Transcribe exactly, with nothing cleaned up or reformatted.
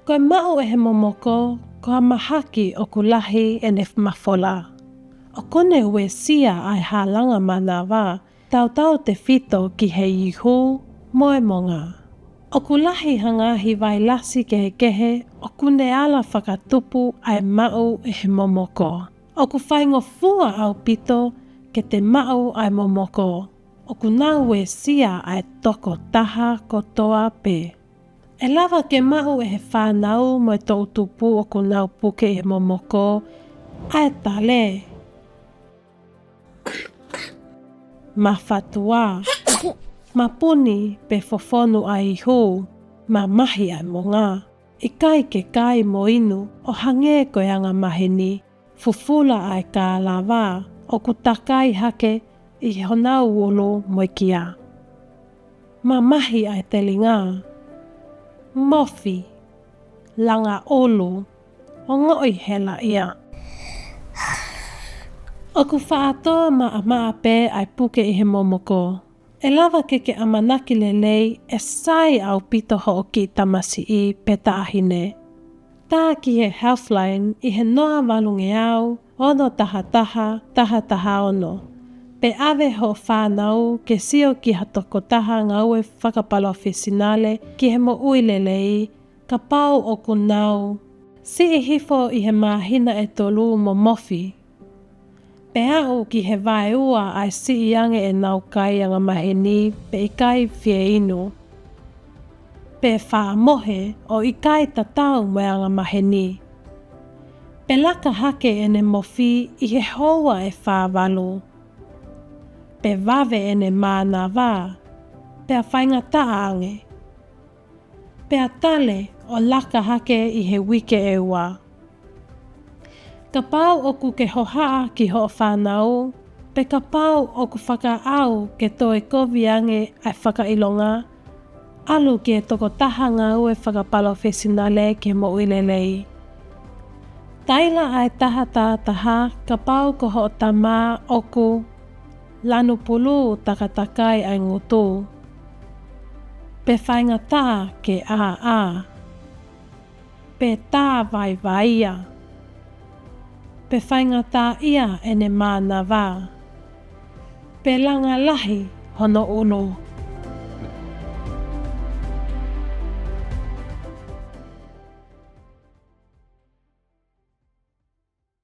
Ko e maʻu ʻe he momoko ko ha mahaki ʻoku lahi ʻene mafola. ʻOku ne uesia ʻa e halanga mānava, tautautefito ki he ihu mo e monga. ʻOku lahi ha ngaahi vailasi kehekehe ʻoku ne ala fakatupu ʻa e maʻu ʻe he momoko. ʻOku faingofua ʻaupito ke te maʻu ʻa e momoko. ʻOku nau uesia ʻa e tokotaha kotoa pē. ʻE lava ke maʻu ʻe he fānau mo e toʻutupu ʻoku nau puke ʻi he momoko ʻa e tale, mafatuʻa, mapuni pe fofonu ʻa e ihu, mamahi ʻa e monga, ʻikai ke kai mo inu ʻo hangē ko e angamaheni, fufula ʻa e kālava ʻoku takai hake ʻi honau ulu mo e kia, mamahi ʻa e telinga, mofi, langa ʻulu, ongoʻi helaʻia. ʻOku faʻa tō maʻamaʻa pē ʻa e puke ʻi he momoko. ʻE lava ke ke ʻamanaki lelei ʻe sai ʻaupito hoʻo kiʻi tamasiʻi pe taʻahine. Tā ki he Healthline ʻi he noa valungeau ono taha taha taha taha ono. Pe ʻave hoʻo fānau ke sio ki ha tokotaha ngāue fakapalofesinale ki he moʻui lelei kapau ʻoku nau siʻi hifo ʻi he māhina ʻe tolu mo mofi. Pe aʻu ki he vaeua ʻa e siʻi ange ʻenau kai angamaheni pe ʻikai fie inu. Pe faʻa mohe ʻo ʻikai tatau mo e angamaheni. Pe laka hake ʻene mofi ʻi he houa ʻe fā valu. Pe vave ʻene mānava, pea faingataʻa ange. Pea tale ʻo laka hake ʻi he uike ʻe ua. Kapau ʻoku ke hohaʻa ki hoʻo fānau, pe kapau ʻoku fakaʻau ke toe kovi ange ʻa e fakaʻilonga, ʻalu ki he tokotaha ngāue fakapalofesinale ki he moʻui lelei. Taila ʻa e taha tātaha kapau ko hoʻo tama ʻoku lanu pulu takatakai ʻa e ngutu. Pe faingataʻa ke ʻāʻā. Pe tā vaivaia. Pe faingataʻaʻia ʻene mānava. Pe langa lahi hono ʻulu.